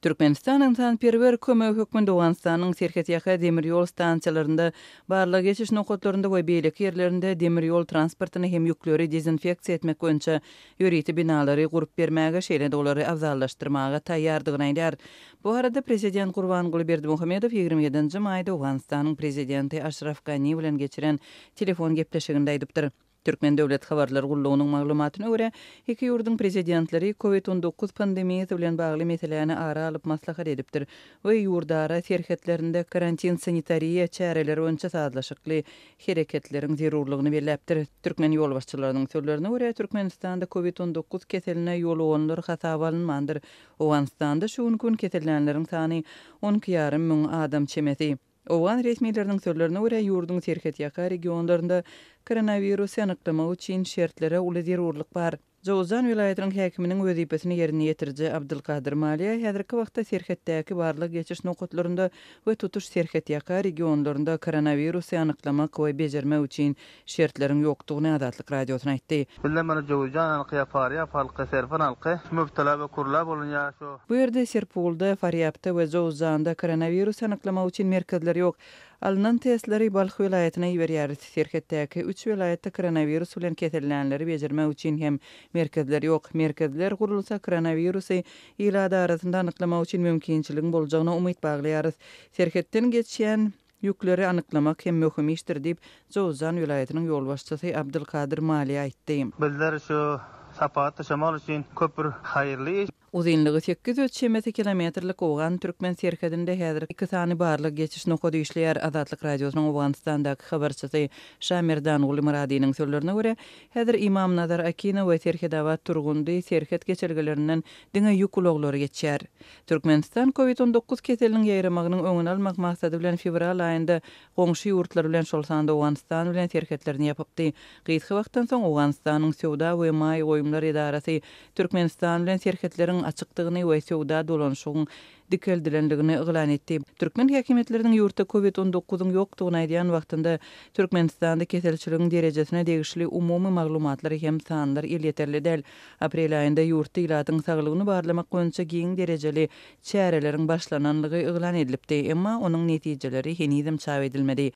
Türkmenistan ynsanperwer kömegi hökmünde Owganystanyň serhetýaka demir ýol stansiýalarynda, barlag-geçiş nokatlarynda we beýleki ýerlerinde demir ýol transportyny hem ýükleri dezinfeksiýa etmek boýunça ýörite binalary gurup bermäge, şeýle-de olary abzallaşdyrmaga taýýardygyny aýdýar. Bu barada prezident Gurbanguly Berdimuhamedow 27 nji maýda Owganystanyň prezidenti Aşraf Gani bilen geçiren telefon gepleşiginde aýdypdyr. Türkmen döwlet habarlar gullugynyň maglumatyna görä, iki ýurduň prezidentleri Covid 19 pandemiýasy bilen bagly meseläni ara alyp maslahat edipdir we ýurdara serhetlerinde karantin-sanitariýa çäreleri boýunça sazlaşykly hereketleriň zerurlygyny belläpdir. Türkmen ýolbaşçylarynyň sözlerine görä, Türkmenistanda Covid 19 keseline ýoluganlar hasaba alynmandyr. Owganystanda şu günki gün kesellänleriň sany 12 ýarym müň adam çemesi. Owgan resmileriniň sözlerine görä, ýurduň serhetýaka regionlarynda koronawirusy anyklamak üçin şertlere uly zerurlyk bar. Jowzjan welaýatynyň häkiminiň wezipesini ýerine ýetiriji Abdylkadyr Maliýa häzirki wagtda serhetdäki barlag-geçiş nokatlarynda we tutuş serhetýaka regionlarynda koronawirusy anyklamak we bejermek üçin şertleriň ýokdugyny Azatlyk Radiosyna aýtdy. Bizde mana Jöwüzjan halky ýa Farýap halky, Serpil halky mübtela we kurla bolunýar şu. Bu ýerde Serpulda, Farýapda we Jowzjanda koronawirusy anyklamak üçin merkezler ýok. Alnan testleri Balh welaýatyna iberýäris. Serhetdäki üç welaýatda koronawirus bilen kesellänleri bejermek üçin hem merkezler ýok. Merkezler gurulsa koronawirusy ilat arasynda anyklamak üçin mümkinçiligiň boljagyna umyt baglaýarys. Serhetden geçýän Ýükleri anyklamak hem möhüm işdir diýip, Jowzjan welaýatynyň ýolbaşçysy Abdylkadyr Mali aýtdy. Bizler şu sapagy taşlamak üçin köp bir haýyrly iş. Uzynlygy 800 çemesi kilometrlik owgan-türkmen serhedinde häzir iki sany barlag-geçiş nokady işleýär. Azatlyk Radiosynyň Owganystandaky habarçysy Şamerdanguly Myradynyň sözlerine görä, häzir Ymamnazar Akina we Serhedabat Turgundy serhet geçelgelerinden diňe ýük ulaglary geçýär. Türkmenistan Covid 19 keseliniň ýaýramagynyň öňüni almak maksady bilen fewral aýynda goňşy ýurtlar bilen, şol sanda Owganystan bilen serhetlerini ýapypdy. Gysga wagtdan soň Owganystanyň Söwda we maýa goýumlar edarasy Türkmenistan bilen serhetleriň açykdygyny we söwda dolanyşygyň dikeldilendigini yglan etdi. Türkmen häkimiýetleriniň ýurtda Covid 19-yň ýokdugyny aýdýan wagtynda Türkmenistanda keselçiligiň derejesine degişli umumy maglumatlar hem sanlar elýeterli däl. Aprel aýynda ýurtda ilatyň saglygyny barlamak boýunça giň derejeli çäreleriň başlananlygy yglan edilipdi, emma onuň netijeleri henizem çap edilmedi.